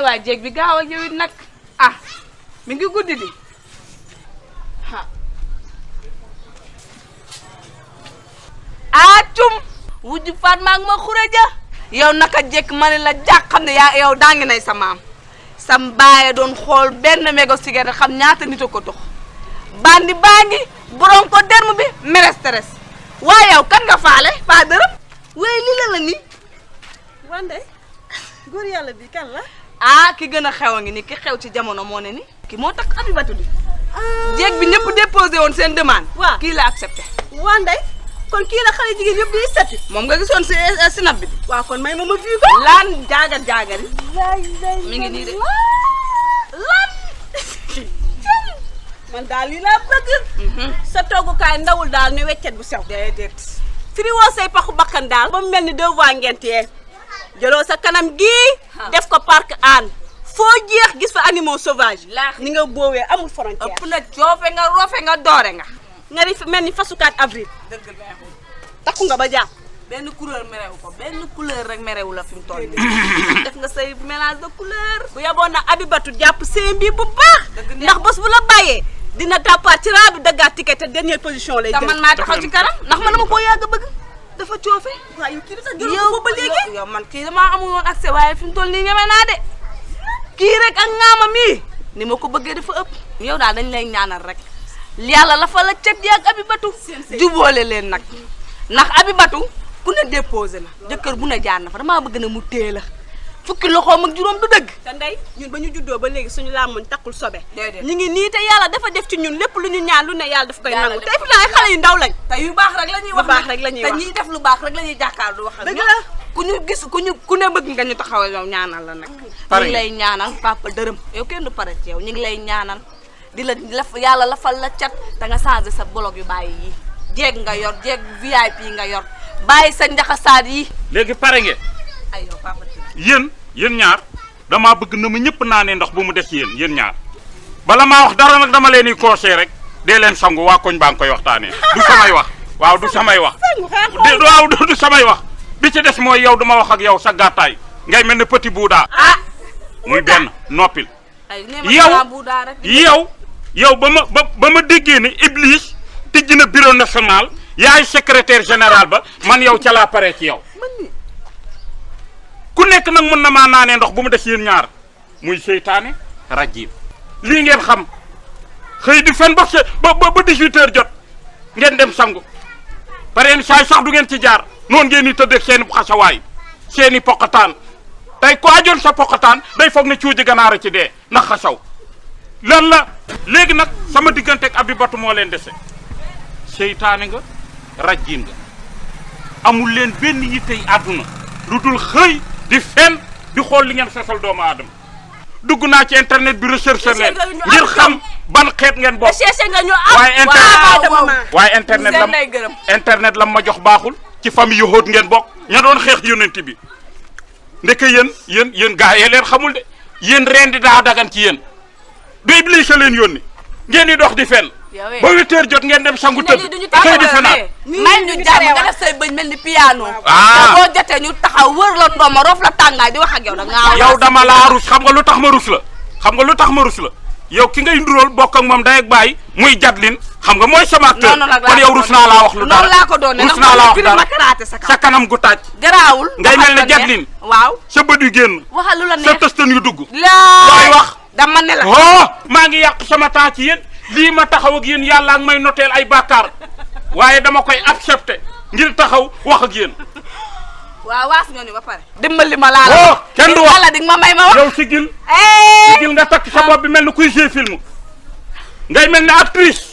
waay jéeg bi gaaw ak yow it nag ah mi ngi guddi di cum wujju faat maag ma xuraja yow naka jekk ma ne la jàq xam ne yaa yow daa ngi nay sa maam sam baaye doon xool benn mégo cigarette xam ñaata nit a ko dox bandi baa ngi borom ko derm bi meresteres waaye yow kan nga faale faa dërëm waaye li la ni wande góor yàlla bi kan la ki gën a xew a ngi ni ki xew ci jamono moo ne ni ki moo tax Abibatu di jéeg bi ñëpp déposé woon seen demande waaw kii la accepté wande kon kii la xale jigéen yëpp di setti moom nga gisoon si sinap bi waaw kon may ma fii ko laan jaagar-jaagari mi ngi nii de lan man daal lii laa bëgg sa toogukaay ndawul daal ne weccet bu sew déedéet firi woo say paxu bakkan daal ba mu mel ni deux voies ngent yee jëloo sa kanam gii def ko parc Hann foo jeex gis fa animaux sauvages ni nga boowee amul frontière ëpp na coofe nga roofe nga doore nga nga di mel ni fasu 4 avril dëgg neexul takku nga ba jàpp benn couleur merewu ko benn couleur rek merewu la fi mu toll def nga say mélange de couleur bu yaboon na Abibatu jàpp seen bi bu baax dëgg ndax bés bu la bàyyee dina tàppaat ci raa bi daggaat ticket te dernière position lay te man maa taxaw ci kanam ndax man dama koo yàgg bëgg dafa coofe waaye kii sax jëloo ko ba léegi yow man kii damaa amul woon accès waaye fi mu toll nii ñeme naa de kii rek ak ngaama mii ni ma ko bëggee dafa ëpp yow daal dañ lay ñaanal rek yàlla la fa la cet yi ak Abibatu jubóole leen nag ndax Abibatu ku ne déposé na jëkkër bu ne jaar na fa damaa bëgg na mu tée la fukki loxoom ak juróom du dëgg te ndey ñun ba ñu juddoo ba léegi suñu làmmuñ takkul sobe déedéet ñu ngi nii te yàlla dafa def ci ñun lépp lu ñu ñaan lu ne yàlla daf koy nangu te fi ay xale yu ndaw lañ te yu baax rek la ñuy wax lu baax rek la ñuy wax te ñiy def lu baax rek la ñuy jàkkaar du wax ak dëgg ñoom la ku ñu gis ku ne bëgg nga ñu taxawal yow ñaanal la nag ñu ngi lay ñaanal papa dërëm yow kenn du pare ci yow ñu ngi lay ñaanal di la yàlla lafal la cat da nga changé sa blog yu bàyyi yi jeeg nga yor jeeg VIP nga yor bàyyi sa njaxasaat yi léegi pare ngeen ay yow papa yéen ñaar damaa bëgg na ma ñëpp naanee ndox bu mu des yéen ñaar bala maa wax dara nag dama leen di conseillé rek dee leen sangu waa koñ baa ngi koy waxtaanee du samay wax waaw du samay wax waaw du samay wax bi ci des mooy yow duma wax ak yow sa gàttaay ngay mel ne petit buudaa muy benn noppil yow ba ma déggee ne Iblis tijji na bureau national yaay secrétaire général ba man yow ca laa pare ci yow ku nekk nag mën na maa naanee ndox bu mu des yéen ñaar muy seytaane rajim lii ngeen xam xëy di fen ba 18h jot ngeen dem sangu pareen saay sax du ngeen ci jaar noonu ngeen di tëdd ak seeni xasawaay seeni poqataan tey ko ajoon sa poqataan day foog ne cuuji ganaara ci dee ndax xasaw lan la léegi nag sama diggante ak Abibatu moo leen dese seytaane nga rajim nga amul leen benn yittey àdduna lu dul xëy di fen di xool li ngeen sosal doomu aadama dugg naa ci internet bi recherche leen ngir xam ban xeet ngeen bokk waaye internet la ma jox baaxul ci famille yu xóot ngeen bokk ña doon xeex yonent bi ndeke yéen gaa yee leen xamul de yéen reen di daa dagan ci yéen du Iblis a leen yónni ngeen di dox di fen ba 8h jot ngeen dem sangu tëdd xëy di fenaat may ñu jàmm nga def say bëñ mel ni piano te boo jotee ñu taxaw wër la ndooma roof la tàngaay di wax ak yow da nga yow dama laa rus xam nga lu tax ma rus la yow ki ngay nduróol bokk ak moom day ak bàyyi muy jadlin xam nga mooy sama acteur kon yow rus naa laa wax lu dara noonu laa ko doon rus naa laa wax dara sa kanam gu taaj garaawul ngay mel ne jadlin waaw sa bët yu génn waxal lu la neex sa tëstan yu dugg looy wax dama ne la maa ngi yàq sama temps ci yéen lii ma taxaw ak yéen yàlla ak may noteel ay bàkkaar waaye dama koy accepté ngir taxaw wax ak yéen waaw waas nga ni ba pare dimbali ma laa kenn du wax wala dig ma may ma wax yow sigil nga takk sa bopp bi mel ni kuy jouer film ngay mel ni actrice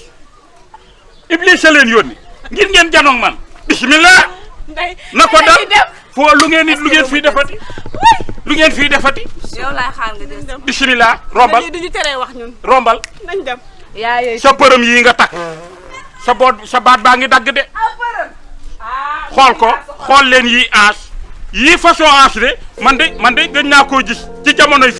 Iblis a leen yónni ngir ngeen janoog man bismillah na ko dal foo lu ngeen fii defati yow laay xaar nga jël bismillah rombal duñu teree wax ñun rombal nañ dem sa përëm yi nga takk sa baat baa ngi dagg de xool leen yi yii façon de man de gëj naa koo gis ci jamonoy